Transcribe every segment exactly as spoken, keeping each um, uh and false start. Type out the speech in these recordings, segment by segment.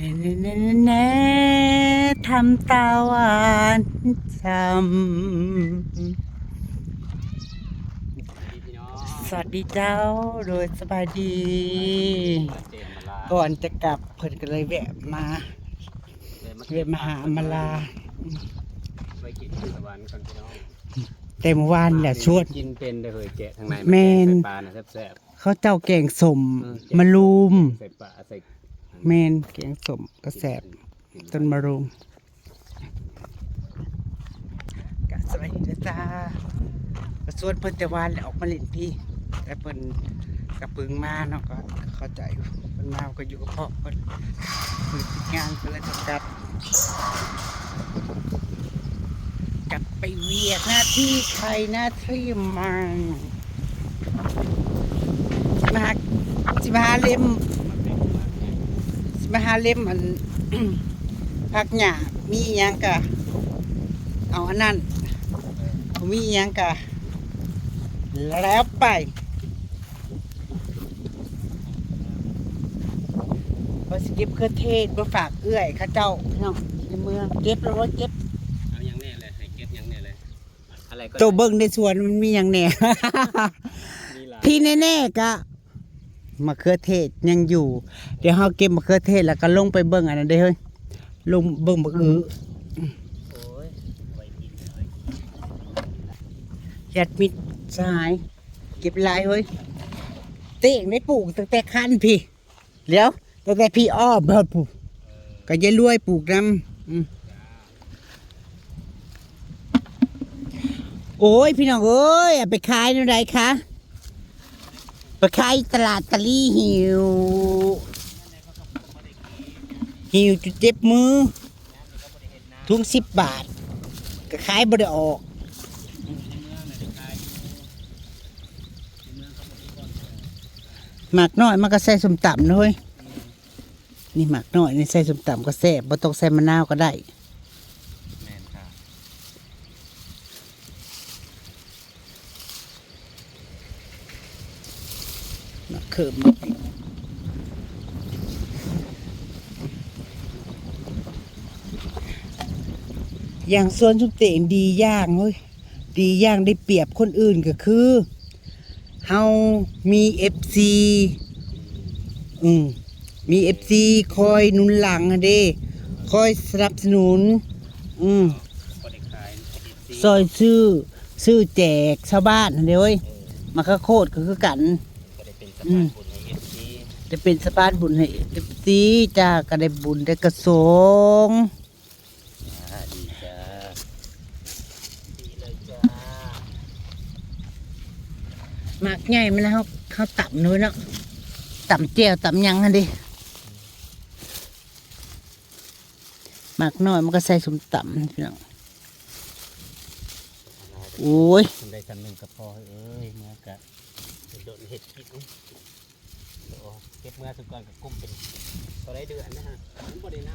แน่แน่แน่แน่ทำตาหวานช้ำ สวัสดีเจ้า โดยสบายดี ก่อนจะกลับเพิ่นก็เลยแวะมา แวะมาหาอำมาลา ไปกินที่สวรรค์ก่อนพี่น้อง แต่เมื่อวานเนี่ยชวน กินเป็นเด้อเฮ้ย แกะทางใน แม่น ใส่ปลาน่ะแซ่บๆ เขาเจ้าแกงส้ม เออ แกงส้ม มะรูม ใส่ปลา ใส่ แม่น แกงส้มก็แซ่บ ต้นมะรูม กะสบายดีนะจ้า ก็ชวนเพิ่นแต่วานแหละออกมาเล่นพี่ แต่เพิ่นกะปึงมาเนาะ ก็เข้าใจ เพิ่นมาก็อยู่กับพ่อเพิ่น เพิ่นติดงาน เพิ่นเลยต้องกลับ กลับไปเวียกหน้าที่ใครหน้าที่มัน สิมาหา สิมาหาเล่ม สิมาหาเล่มอัน ผักหญ้า มีหยังกะ เอาอันนั้น บ่มีหยังกะ แล้วไป ว่าสิเก็บเขือเทศมาฝากเอื้อยเขาเจ้าพี่น้องในเมือง เก็บแล้วว่าเก็บ เอาหยังแน่เลย ให้เก็บหยังแน่เลย อะไรก็ได้ โตเบิ่งในสวนมันมีหยังแน่ มีหลาย ที่แน่ๆกะ มะเขือเทศยังอยู่ เดี๋ยวเฮาเก็บมะเขือเทศแล้วก็ลงไปเบิ่งอันนั้นเด้อเฮ้ย ลงเบิ่งบักอื้อ โอ้ย ไว้กินเลย ญาติมิตรสหาย เก็บหลายเฮ้ย เต้งได้ปลูกตั้งแต่คันพี่ เดี๋ยว ตั้งแต่พี่อ้อมเพิ่นปลูก ก็ยายรวยปลูกนำ อืม โอ้ย พี่น้องเอ้ย เอาไปขายแนวใดคะ ไปขายตลาดตะลี่หิว หิวจนเจ็บมือ ถุงสิบบาท ก็ขายบ่ได้ออก หมากน้อยมันก็ใส่ส้มตำนะเฮ้ย นี่หมากน้อยนี่ใส่ส้มตำก็แซ่บ บ่ต้องใส่มะนาวก็ได้ แม่นค่ะ มะเขือ อย่างสวนชุมเตงดีอย่างเว้ย ดีอย่างได้เปรียบคนอื่นก็คือ เฮามีเอฟซี อืม มีเอฟซีคอยหนุนหลังหั้นเด้ คอยสนับสนุน อืม บ่ได้ขาย เอฟซี ซอยซื้อ ซื้อแจกชาวบ้านหั้นเด้เว้ย เออ มะเขือโคตรก็คือกัน ก็ได้เป็นสะพานบุญให้เอฟซี อืม ได้เป็นสะพานบุญให้เอฟซีจ้า ก็ได้บุญได้กระสง อ่า ดีจ้า ดีเลยจ้า หมากใหญ่มันแล้วเขา เขาตำเลยเนาะ ตำแจ่วตำหยังหั่นเด้ หมากน้อยมันก็ใส่ส้มตำพี่น้อง โอ้ย มันได้คำหนึ่งก็พอ เอ้ย เมื่อกะโดนเห็ดกิน โอ้ เก็บเมื่อสุกก่อนกับกุ้มเป็น ก็ได้เดือนนะฮะ มันบ่ได้เน่า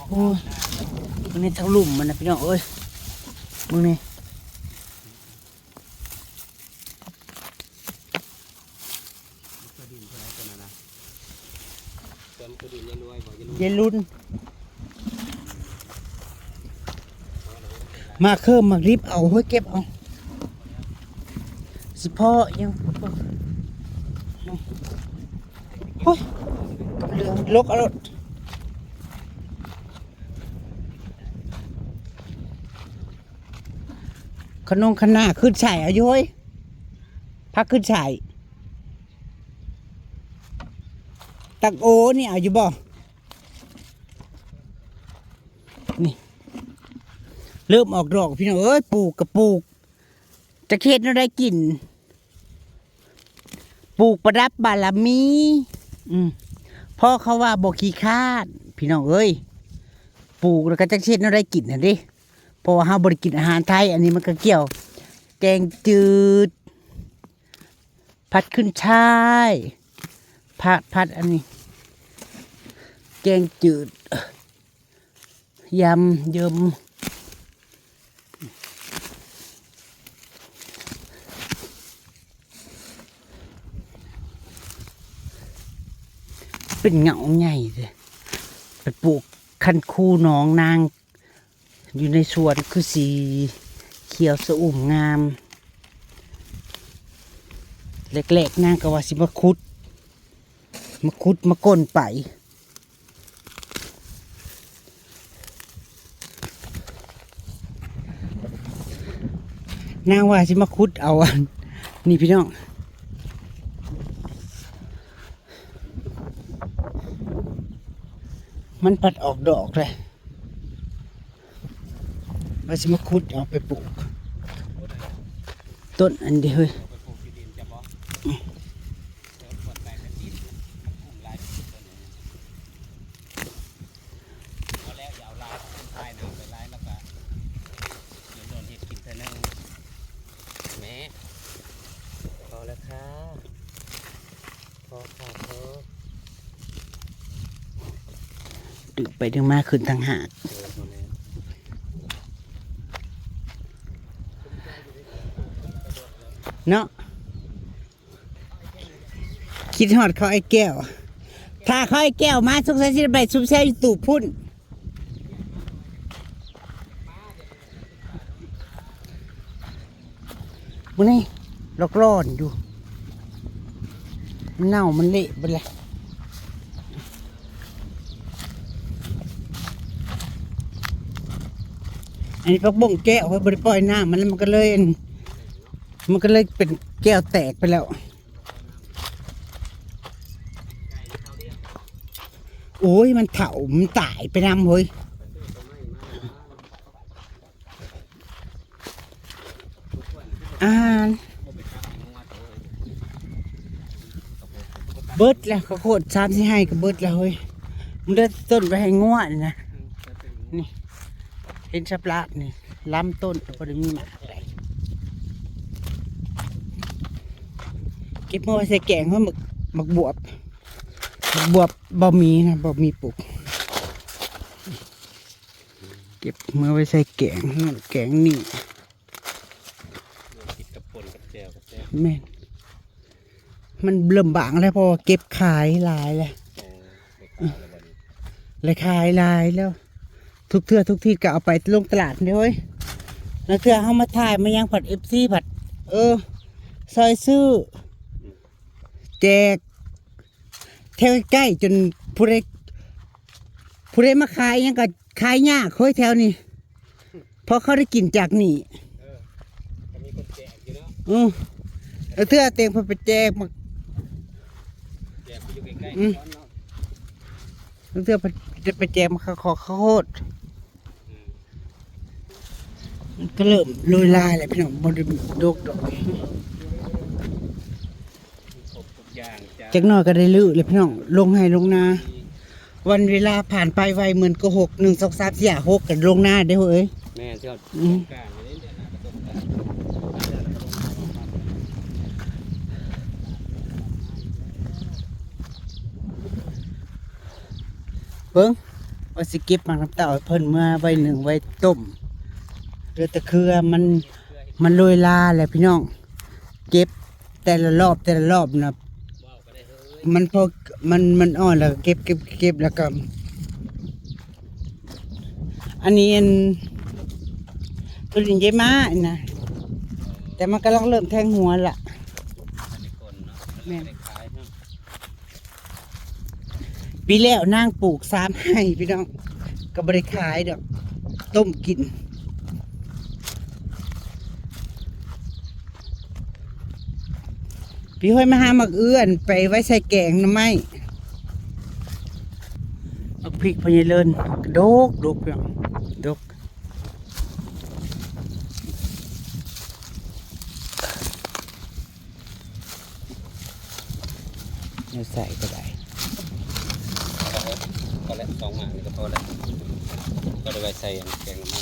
โอ้ย มันนี่ทั้งลุ่มมันนะพี่น้องเอ้ย มึงนี่ ยายรุ่น มาเคิ่มมาริบเอา เฮ้ย เก็บเอา สิพ่อยัง โอ้ย เหลือลกเอารถ ขนงขนาขึ้นใส่เอาอยู่เฮ้ย พักขึ้นใส่ ตักโอนี่เอาอยู่บ่ นี่ เริ่มออกดอกพี่น้องเอ้ย ปลูกกะปลูก จะเฮ็ดแนวใดกิน ปลูกประดับบารมี อืม พ่อเขาว่าบ่ขี้คร้าน พี่น้องเอ้ย ปลูกแล้วก็จักสิเฮ็ดแนวใดกินหั่นเด้ เพราะว่าเฮาบ่ได้กินอาหารไทย อันนี้มันก็เกี่ยว แกงจืด ผัดขึ้นฉ่าย ผัด ผัดอันนี้ แกงจืด ยำ เยิม เ เป็นเหงาใหญ่เลย ไปปลูกคันคูน้องนาง อยู่ในสวนคือสีเขียวสะอุ่มงาม แรกๆนางก็ว่าสิมาขุด มาขุดมาก้นไป นางว่าสิมาขุดเอาอัน นี่พี่น้อง มันปัดออกดอกเลย ว่าสิมาขุดเอาไปปลูก ต้นอันเดียวเฮ้ย เอาไปปลูกที่ดินจะบ่ เดี๋ยวขวดไปเป็นดินมันอุ้มลายเป็นต้นอย่างเงี้ย เอาแล้วอย่าเอาลายต้นไทรนะไปลายแล้วก็เดี๋ยวโดนเห็ดกินเท่านั้นแหม พอแล้วค่ะ พอค่ะพอ ดึงไปดึงมาขึ้นต่างหาก เออพอแล้ว เนาะ คิดฮอดเขาไอ้แก้ว ถ้าเขาไอ้แก้วมาสงสัยสิได้ไปซุบแซวอยู่ตู้พุ่น มื้อนี้ลอกล่อนอยู่ มันเน่ามันเละไปเลย อันนี้ผักบุ้งแก้วเฮ้ย บ่ได้ปล่อยน้ำมันแล้วมันก็เลย มันก็เลยเป็นแก้วแตกไปแล้ว โอ้ย มันเถา มันตายไปนำเฮ้ย อาหาร เบิดแล้ว ข้าวโพดสามสี่ไร่ก็เบิดแล้วเฮ้ย มันเหลือต้นไว้ให้งัวนี่นะ นี่ เห็นสับลาดนี่ ลำต้นก็บ่ได้มีหมากใด เก็บมาไว้ใส่แกงเฮ้ย หมาก หมากบวบ หมากบวบบ่มีนะ บ่มีปลูก เก็บมาไว้ใส่แกงนั่นแกงนี่ กินกับป่นกับแจ่วก็แซ่บ แม่น มันเริ่มบางแล้ว เพราะว่าเก็บขายหลายแล้ว โอ้ ไปขายแล้วบัดนี้ เลยขายหลายแล้ว ทุกเทื่อทุกทีก็เอาไปลงตลาดเด้อเฮ้ย แล้วเทื่อเฮามาถ่ายมายังผัด เอฟซี ผัด เออ ซอยซื้อ แจก แถวใกล้ๆ จนผู้ใด ผู้ใดมาขายหยังก็ขายยากเฮ้ยแถวนี้ เพราะเขาได้กินจากนี่ เออ ก็มีคนแจกอยู่เนาะ อือ แล้วเทื่อเต็งเพิ่นไปแจกหมาก แจกไปอยู่ใกล้ๆ อืม ก่อนเนาะ แล้วเทื่อไป จะไปแจกหมากข้าวโพด อืม มันก็เริ่มโรยลายแหละพี่น้อง บ่ได้ดกดอก ครบทุกอย่างจ้ะ จักหน่อยก็ได้รื้อเลยพี่น้อง ลงไฮ่ลงนา วันเวลาผ่านไปไวเหมือนโกหก หนึ่ง สอง สาม สี่ ห้า หก กันลงนาเด้อเฮ้ย แม่นเจ้า อืม สงกรานต์เลยเนี่ยนะ สงกรานต์ เบิ่ง ว่าสิเก็บหมากน้ำเต้าให้เพิ่นเมื่อไว้นึ่งไว้ต้ม เหลือแต่เครือมัน มันโรยลาแหละพี่น้อง เก็บแต่ละรอบแต่ละรอบนะ มันพอ มัน มันอ่อนแล้วก็เก็บ เก็บ เก็บแล้วก็ อันนี้อัน ทุเรียนยายม้านะ แต่มันกำลังเริ่มแทงหัวละ อันนี้คนเนาะ มัน แม่น ไม่ได้ขายเนาะ ปีแล้วนางปลูกสามไฮ่พี่น้อง ก็บ่ได้ขายดอก ต้มกิน พี่ห้อยมาหาหมากเอื้อนไปไว้ใส่แกงหน่อไม้ หมากพริกพญาเลิน ดก ดกพี่น้อง ดก เอาใส่ก็ได้ พอแล้ว สองหมากนี่ก็พอแล้ว ก็ได้ไว้ใส่แกงหน่อไม้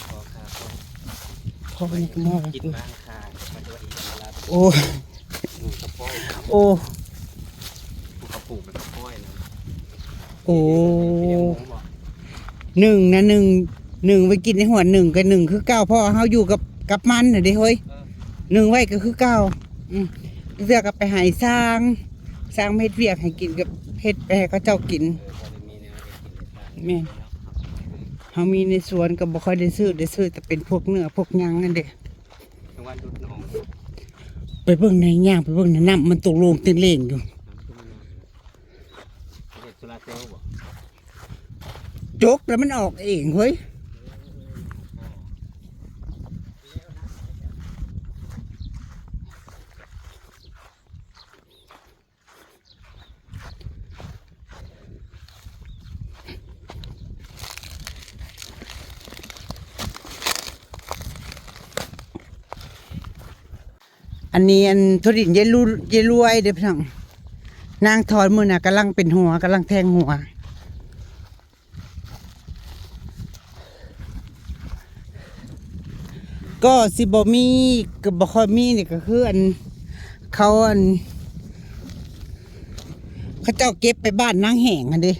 พอค่ะ พอ พอนี่ก็หม้อ กินบ้างค่ะ มันจะว่าอีกเวลา โอ้ อืม กระเพาะ โอ้ เขาปลูกเป็นกระเพาะนะ โอ้ เลี้ยงหมูบ่ หนึ่งนะ หนึ่ง หนึ่งไว้กินในหัว หนึ่งกับหนึ่งคือเก่า เพราะเฮาอยู่กับ กับมันน่ะเด้เฮ้ย เออ หนึ่งไว้ก็คือเก่า อืม เวียกก็ไปให้ช่าง ช่างมาเฮ็ดเวียกให้กิน ก็เฮ็ดไปให้เขาเจ้ากิน แม่น เฮามีในสวนก็บ่ค่อยได้ซื้อ ได้ซื้อแต่เป็นพวกเนื้อพวกหยังนั่นเด้ ไปเบิ่งใน ย่างไปเบิ่งใน น้ำมันตกโลงเต็งเลงอยู่ เฮ็ดโซลาร์เซลล์บ่ จกแล้วมันออกเองเฮ้ย อันนี้อันทุดินเยลู เยลวยเด้อพี่น้อง นางถอนมื้อน่ะกำลังเป็นหัว กำลังแทงหัว ก็สิบ่มี ก็บ่ค่อยมีนี่ก็คืออัน เขาอัน เขาเจ้าเก็บไปบ้านนางแหงหั่นเด้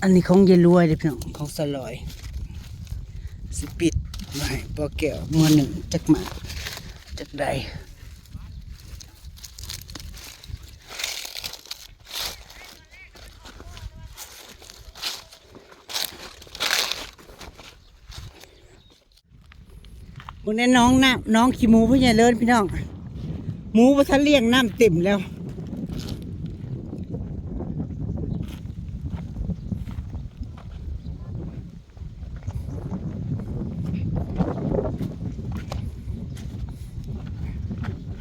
อันนี้ของยายรวยเด้อพี่น้อง ของสลอย สิปิดไว้ให้ป้อแก้วมื้อหนึ่งจักหมากจักใด มื้อนี้น้องน้ำ น้องขี้หมูพ่อใหญ่เลิศพี่น้อง หมูบ่ทันเลี้ยงน้ำเต็มแล้ว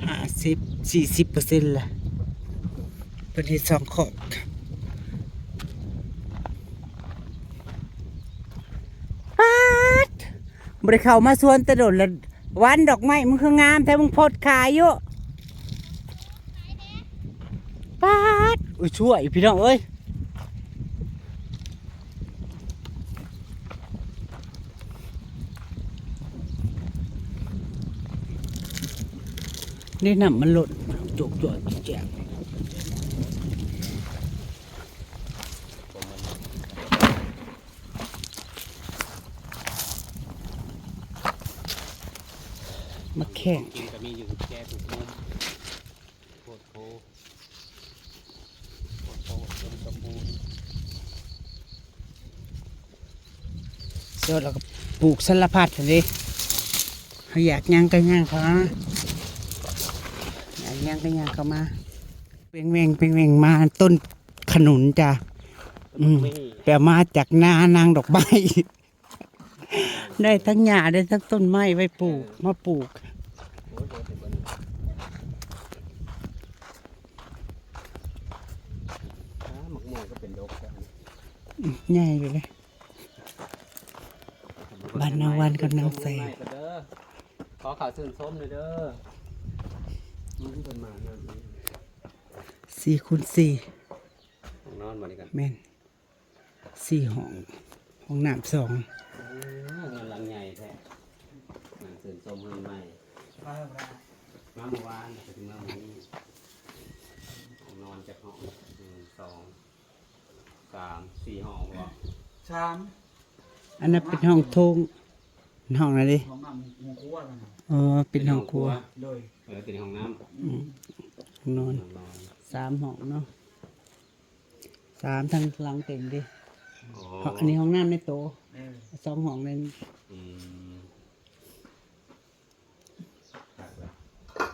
ห้าสิบ สี่สิบเปอร์เซ็นต์ ละ เพิ่นเฮ็ดสองคอก ป๊าด บ่ได้เข้ามาสวนแต่โดนละ หว่านดอกไม้มึงคืองามแท้ มึงโพสต์ขายอยู่ ป๊าด อุ้ย ช่วยพี่น้องเอ้ย นี่น้ำมันหล่น จุกจ่อยแจก มาแข่ง กินก็มีอยู่แก่ถูกมุม โคตรโพ โคตรโพอุดมสมบูรณ์ เดี๋ยวเราก็ปลูกสารพัดเลย เขาอยากย่างก็ย่างเขามา อยากย่างก็ย่างเขามา เป่งแหว่งเป่งแหว่งมา ต้นขนุนจ้ะ อืม ไปเอามาจากนานางดอกไม้ ได้ทั้งหญ้า ได้ทั้งต้นไม้ไว้ปลูก มาปลูก โอ้ย โดนสิเบิ่ง อ้า หมากม่วงก็เป็นดอกจ้ะ อืม ใหญ่เลย บ้านนางวันกับนางแสง เด้อ ขอข่าวชื่นชมหน่อยเด้อ อืม เพิ่นมานั่ง สี่คูณสี่ ห้องนอนบ่นี่กัน แม่น สี่ห้อง ห้องน้ำสอง เออ เฮือนหลังใหญ่แท้ นั่งชื่นชมเฮือนใหม่ มาเมื่อวาน มาเมื่อวาน แล้วก็ถึงมามื้อนี้ ห้องนอนจักห้อง หนึ่ง สอง สาม สี่ห้องบ่ สาม อันนั้นเป็นห้องโถง ห้องอะไรดิ ห้องน้ำห้องครัวนั่นน่ะ เออ เป็นห้องครัว โดย เออ เป็นห้องน้ำ อืม ห้องนอน ห้องนอน สามห้องเนาะ สาม ทั้งหลังเต็มดิ อ๋อ อันนี้ห้องน้ำในโต เออ สองห้องหนึ่ง อืม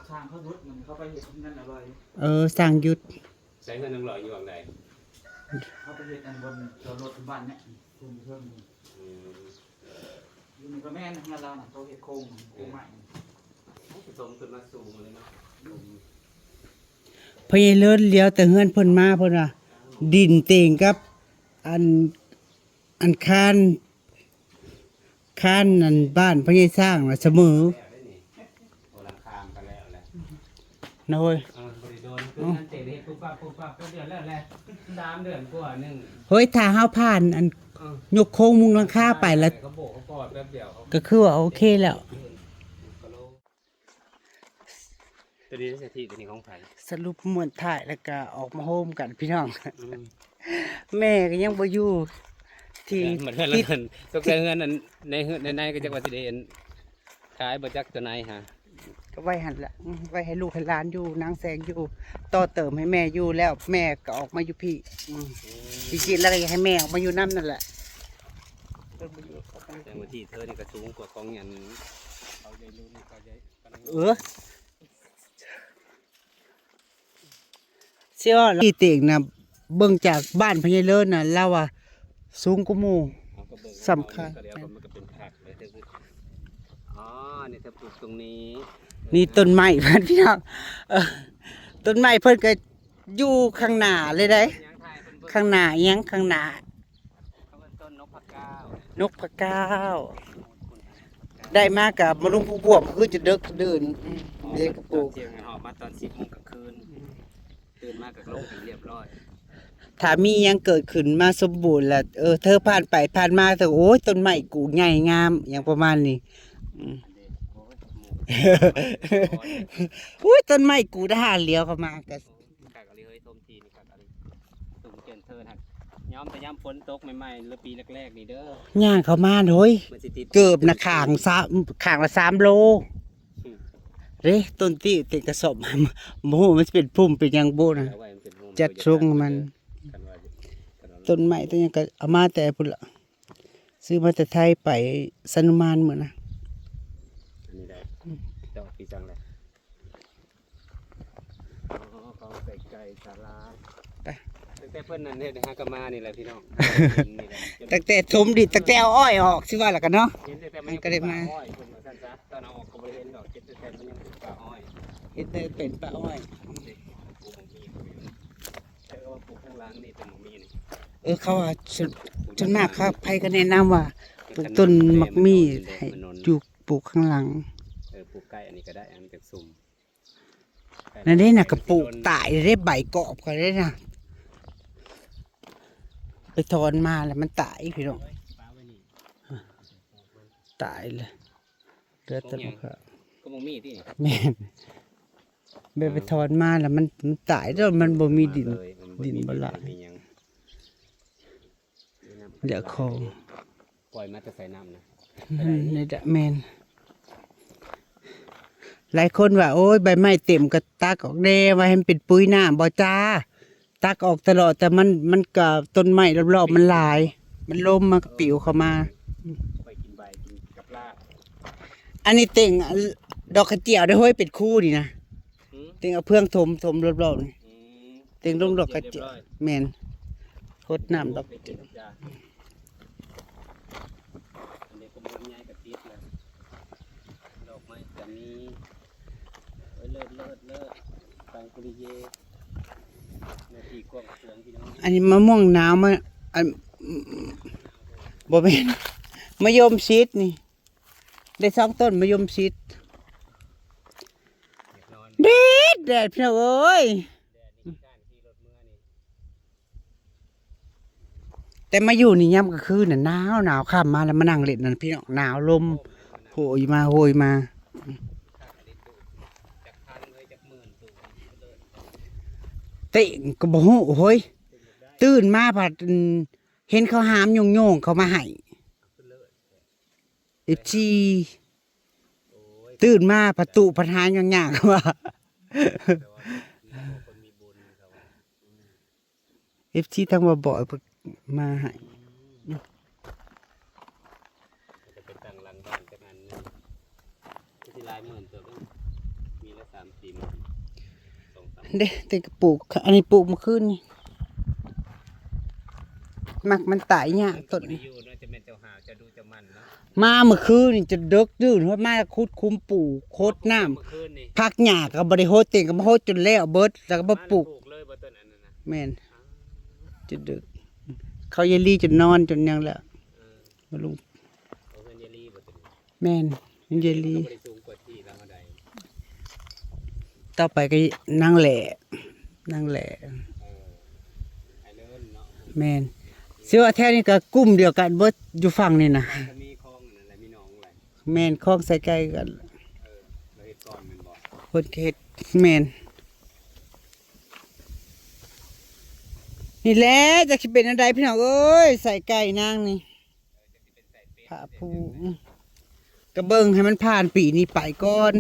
ช่างเขาหยุดมัน เขาไปเฮ็ดนั่นอร่อย เออ ช่างหยุด ใช้เงินหนึ่งร้อยอยู่หม่องใด เขาไปเฮ็ดอันบนจอดรถที่บ้านเนี่ย ทุ่มเพิ่ม อืม อยู่นี่ก็แม่นเฮือนเราน่ะ เขาเฮ็ดโครง โครงไม้ ผสมขึ้นมาสูงเลยเนาะ พ่อใหญ่เลิศเลี้ยวแต่เฮือนเพิ่นมา เพิ่นว่า ดินเต็งกับ อัน อันคาน คานอันบ้านพ่อใหญ่สร้างน่ะเสมอ แล้วได้นี่ โอ้ หลังคามันก็แล้วแหละ นะเฮ้ย เออ บ่ได้โดน คือมันเตะเฮ็ดปุ๊บปั๊บปุ๊บปั๊บ แป๊บเดียวแล้วแหละ สามเดือนกว่าหนึ่ง เฮ้ย ถ้าเฮาผ่านอัน เออ ยกโครงมุงหลังคาไปแล้ว เขาโบกเขาปอดแป๊บเดียว ก็คือว่าโอเคแล้ว ตัวนี้เศรษฐีตัวนี้ของไผ สรุปม่วนท้ายแล้วก็ออกมาโฮมกันพี่น้อง อืม แม่ก็ยังบ่อยู่ ที่ เหมือนเฮือนหลังนั้น ตกใจเฮือนอัน ในเฮือนในในก็จักว่าสิได้อัน ขายบ่จักตัวไหนฮะ ก็ไว้หั่นละ อืม ไว้ให้ลูกให้หลานอยู่ นางแสงอยู่ ต่อเติมให้แม่อยู่ แล้วแม่ก็ออกมาอยู่พี้ อืม จริงๆแล้วก็อยากให้แม่ออกมาอยู่นำนั่นแหละ แต่บางทีเธอนี่ก็สูงกว่าของอันเขาใหญ่รุ่นเขาใหญ่ เออ เชื่อว่าที่เตียงนะ เบิ่งจากบ้านพญาเลิศนะ ลาวว่าสูงกว่าหมู่ เอาก็เบิ่ง สำคัญ เอาก็เดี๋ยวมันก็เป็นผักเลย อ๋อ นี่เธอปลูกตรงนี้ นี่ต้นไม้เพิ่นพี่น้อง เออ ต้นไม้เพิ่นก็อยู่ข้างหน้าเลยเด้ ข้างหน้าอิหยัง ข้างหน้า เขาเป็นต้นนกพะเก้า นกพะเก้า ได้มากับมาลุงผู้บวบ คือจะเดิกเดิน เด็กกระโปรง เที่ยงกันออกมาตอนสิบโมงกลางคืน ตื่นมาก็ลงเป็นเรียบร้อย ถ้ามีหยังเกิดขึ้นมาสมบูรณ์แล้ว เออ เธอผ่านไปผ่านมา เธอ โอ้ย ต้นไม้กูใหญ่งาม อย่างประมาณนี้ อืม โอ้ย ต้นไม้กูทหารเลี้ยวเข้ามาก็ คักอีหลีเฮ้ย ทมทีนี่คักอีหลี ตุ่มเจนเทินหั่น ย้อมแต่ย้ำฝนตกใหม่ๆ หรือปีแรกๆ นี่เด้อ ย่างเข้ามาโดย มันสิติด เกือบนะ ข้างสาม ข้างละสามโล อืม เด้ ต้นตี้ติดกระสอบ บ่ฮู้มันสิเป็นพุ่มเป็นหยังบ่นะ เอาไว้มันเป็นพุ่ม จัดทรงมัน คันว่า คันว่า ต้นไม้ต้นหยังก็เอามาแต่พุ่นละ ซื้อมาแต่ไทยไปสนุมานมื้อนะ อันนี้ได้ อืม เจาะปีจังเลย อ๋อ ของใส่ไก่สาลา ไป ตั้งแต่เพิ่นนั่นเฮ็ดให้หากะมานี่แหละพี่น้อง นี่แหละ ตั้งแต่ถมดิน ตั้งแต่เอาอ้อยออก สิว่าแล้วกันเนาะ เห็นตั้งแต่มันยัง มันก็ได้มา เป็นป่าอ้อย เพิ่นว่าซั่นซะ ตอนเอาออกก็บ่ได้เห็นดอก เห็นตั้งแต่มันยังเป็นป่าอ้อย เห็นแต่เป็นป่าอ้อย แต่ว่าปลูกข้างหลังนี่ต้นหมากมีนี่ เออ เขาว่าส่วน ส่วนมากเขา ไผก็แนะนำว่าปลูกต้นหมากมีให้อยู่ปลูกข้างหลัง เออ ปลูกใกล้อันนี้ก็ได้ อันนี้ก็ซุ่ม นั่นเด้น่ะ กะปลูกตายเด้ ใบกรอบก็ได้น่ะ ไปถอนมาแล้วมันตายพี่น้อง ตายเลย เหลือแต่ ก็บ่มีที่ แม่น ไป ไปถอนมาแล้วมัน มันตายแล้วมันบ่มีดิน เลย มันบ่มี ดินบ่หลาย ดินบ่มีหยัง เดี๋ยวขอ ปล่อยมาแต่ใส่น้ำนะ อืม นี่แหละแม่น หลายคนว่า โอ้ย ใบไม้เต็มก็ตักออกแน่ ว่าให้มันเป็นปุ๋ยน้ำ บ่จ้า ตักออกตลอด แต่มัน มันก็ต้นไม้รอบๆมันหลาย มันล้มมันก็ปลิวเข้ามา ไปกินใบกินกับลาบ อันนี้เต็งดอกกระเจียวได้เฮ้ย เป็นคู่นี่นะ หืม เต็งเอาเฟืองถม ถมรอบๆนี่ อืม เต็งลงดอกกระเจียว เรียบร้อย แม่น หดน้ำดอกกระเจียว จ้ะ อันนี้ก็มีลำไยกะทิแล้ว ดอกไม้ก็มี เอ้ย เลิศ เลิศ เลิศ ปังปุริเย เนื้อที่กว้างขวางพี่น้อง อันนี้มะม่วงหนาวมา อัน บ่แม่น มะยมชิดนี่ ได้สองต้นมะยมชิด อยากนอน แดด แดดพี่น้องเอ้ย แดดนี่ขี้คร้านขี่รถเมือนี่ แต่มาอยู่นี่ยามกลางคืนน่ะหนาว หนาว ค่ำมาแล้วมานั่งเล่นนั่นพี่น้อง หนาวลมโหยมาโหยมา จักพันเลยจักหมื่น เตะก็บ่ฮู้โฮ้ย ตื่นมาผัด อืม เห็นเขาหามโยงๆเขามาให้ เอฟซี โอ้ย ตื่นมาประตูพัดหายย่างๆว่า แต่ว่าคนมีบุญเขา เอฟซีทั้งว่าบ่อยเพิ่นมาให้ อืม ก็จะไปตั้งหลังบ้านจักอันหนึ่ง ก็สิหลายหมื่นเติบเด้อ มีละสามสี่หมื่น สองสาม เด้ แต่ก็ปลูก อันนี้ปลูกเมื่อคืนนี่ หมากมันตายยากต้นนี้ อยู่เนาะ จะแม่นเจ้าหาว เจ้าดูเจ้ามันเนาะ มาเมื่อคืนนี่จนดึกดื่น ฮอดมาขุดคุ้มปลูก โคตรน้ำ เมื่อคืนนี่ ผักหญ้าก็บ่ได้โฮด เต็งก็มาโฮดจนแล้วเบิด แล้วก็มาปลูก มาปลูกเลยบ่ต้นอันนั้นนะ แม่น อ้าว จนดึก เขายายลีจนนอนจนหยังแล้ว เออ บ่รู้ เอาเงินยายลีบ่ต้น แม่น เยลี มันก็บ่ได้สูงกว่าที่แล้วเท่าใด ต่อไปก็นางแหล่ นางแหล่ เออ ไอ้เลินเนาะ แม่น สิว่าแถวนี้ก็กลุ่มเดียวกันเบิดอยู่ฝั่งนี่นะ มันก็มีคลองนั่นแหละ มีหนองแหละ แม่น คลองไส้ไก่กัน เออ เราเฮ็ดก่อนแม่นบ่ เพิ่นก็เฮ็ด แม่น นี่แหละ จักสิเป็นอันใดพี่น้องเอ้ย ไส้ไก่นางนี่ เออ จักสิเป็นไส้เป็ด พระผู้ เนี่ย อืม ก็เบิ่งให้มันผ่านปีนี้ไปก่อน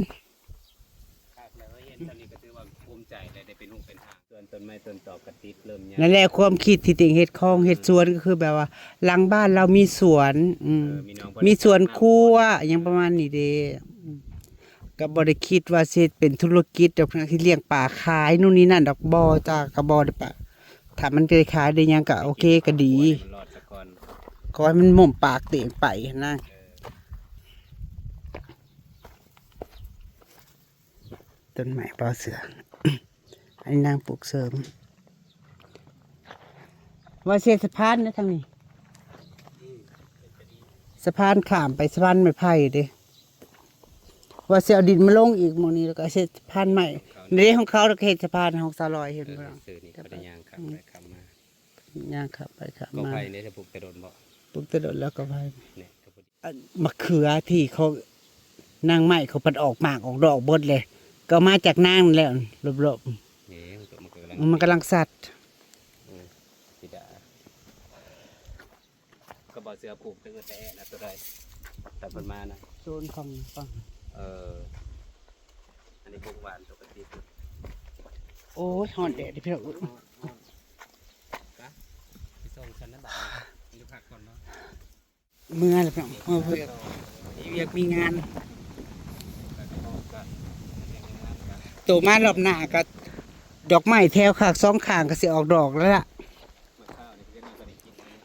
คักแล้วเห็นตอนนี้ก็ถือว่าภูมิใจเลยได้เป็นลูกเป็นหางส่วนต้นไม้ต้นตอกกระติดเริ่มใหญ่ นั่นแหละความคิดที่ติ่งเฮ็ดคลองเฮ็ดสวนก็คือแบบว่า หลังบ้านเรามีสวน อืม เออมีน้อง มีสวนครัวอย่างประมาณนี้เด้ อืม ก็บ่ได้คิดว่าสิเป็นธุรกิจดอกนะ ที่เลี้ยงปลาขายนู่นนี่นั่นดอก บ่จ้า ก็บ่ได้ปะ ถ้ามันได้ขายได้หยังก็โอเคก็ดี มันรอดซะก่อน ขอให้มันหม่มปากเตียงไปนะ ต้นไม้ปอเสือ อันนี้นางปลูกเสริม ว่าเสียสะพานนะทางนี้ สะพานข้ามไปสะพานไม้ไผ่เด้ ว่าสิเอาดินมาลงอีกหม่องนี้แล้วก็เฮ็ดสะพานใหม่ ในของเขาแล้วก็เฮ็ดสะพานของสาวลอยเห็น เออ บ่ล่ะ ซื้อนี่เขาได้ย่างขับไปขับมา ย่างขับไปขับ ก็ มา ไผ่เนี่ยจะปลูกแต่โดนบ่ ปลูกแต่โดนแล้วก็ไผ่ เนี่ยก็พอดี อันมะเขือที่เขานางไม้เขาพัดออกหมากออกดอกเบิดเลย ก็มาจากนางนั่นแหละรอบ เนี่ยมันก็มันก็กำลัง ๆมันกำลังสัด อืมสิดาก็บอกเสือผูกคือแต่แอะนะตัวใดแต่เพิ่นมานะ โซนของฝั่ง เออ อันนี้พวกหวานปกติ โอ้ยฮ้อนแดดเด้อพี่น้อง ไปส่งฉันนะบ่าวอยู่พักก่อนเนาะ เมื่อแล้วพี่น้องเมื่อเวียกมีเวียกมีงาน ไปก็บอกกันเรียนงานกัน โตมารอบหน้าก็ดอกไม้แถวข้างสองข้างก็สิออกดอกแล้วล่ะ มาข้าวนี่ก็ยังก็ได้กินอันนี้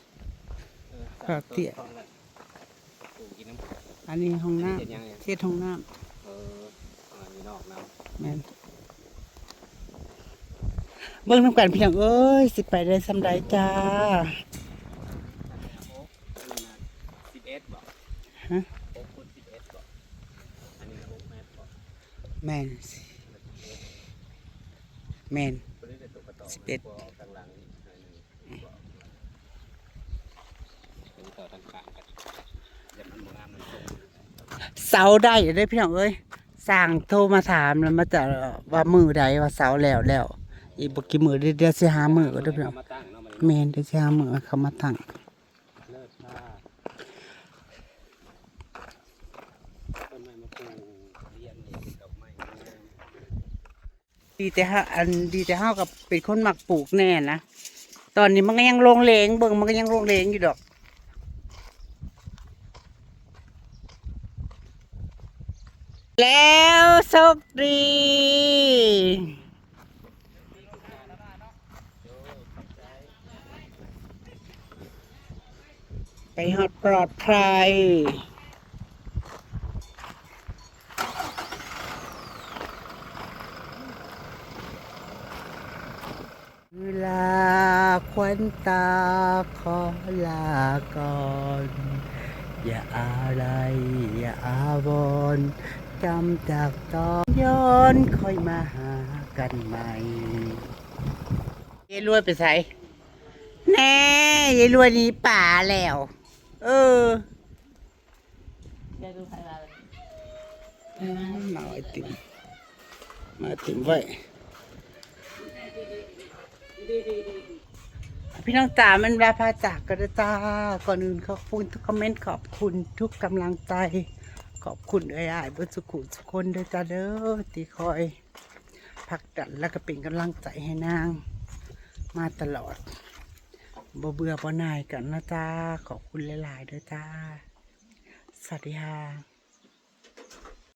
เออ ครับเตี้ย ปลูกกินน้ำ อันนี้ห้องน้ำ เฮ็ดยังไง เฮ็ดห้องน้ำ เออเอาอันนี้นอกน้ำ แม่นเบิ่งนำกันพี่น้องเอ้ย สิไปได้ส่ำใดจ้า สิบเอ็ดบอก ฮะ หกคูณสิบเอ็ดบอกอันนี้หกเมตรบอก แม่นแม่น ตัวนี้เป็นตัวกระต่อ สิบเอ็ด ตัวออกกลางหลังอีกหน่อยหนึ่งบอกเป็นต่อทางข้างกันเดี๋ยวมันบ่งามมัน เสาได้เด้อพี่น้องเอ้ย สร้างโทรมาถามแล้วมาจะว่ามื้อใดว่าเสาแล้วแล้ว อีกบ่กี่มื้อเดี๋ยวเดี๋ยวสิหามื้อก็เด้อพี่น้อง มาตั้งเนาะมัน แม่นเดี๋ยวสิหามื้อเขามาตั้ง เลิศค่ะต้นไม้มาปลูกเลี้ยงเนี่ยเป็นดอกไม้งาม ดีแต่ฮะอันดีแต่เฮากับเป็นคนมักปลูกแน่นะ ตอนนี้มันก็ยังโลงเลงเบิ่งมันก็ยังโลงเลงอยู่ดอก แล้วโชคดี ไปฮอดปลอดภัย เวลาขวัญตาขอลาก่อน อย่าอาลัยอย่าอาวรณ์จำจากตอนย้อนค่อยมาหากันใหม่ ยายรวยไปไส แน่ ยายรวยหนีป่าแล้ว เออ เดี๋ยวดูใครมาเลย มาไอติมมาไอติมไว้ พี่น้องจ๋ามันลาพาจากกันเด้อจ้า ก่อนอื่นขอบคุณทุกคอมเมนต์ ขอบคุณทุกกำลังใจ ขอบคุณเอ้ยอ้ายเบิดสุขุทุกคนเด้อจ้าเด้อ ที่คอยผลักดันและก็เป็นกำลังใจให้นาง มาตลอด บ่เบื่อบ่หน่ายกันนะจ้า ขอบคุณหลายๆเด้อจ้า สวัสดีค่ะ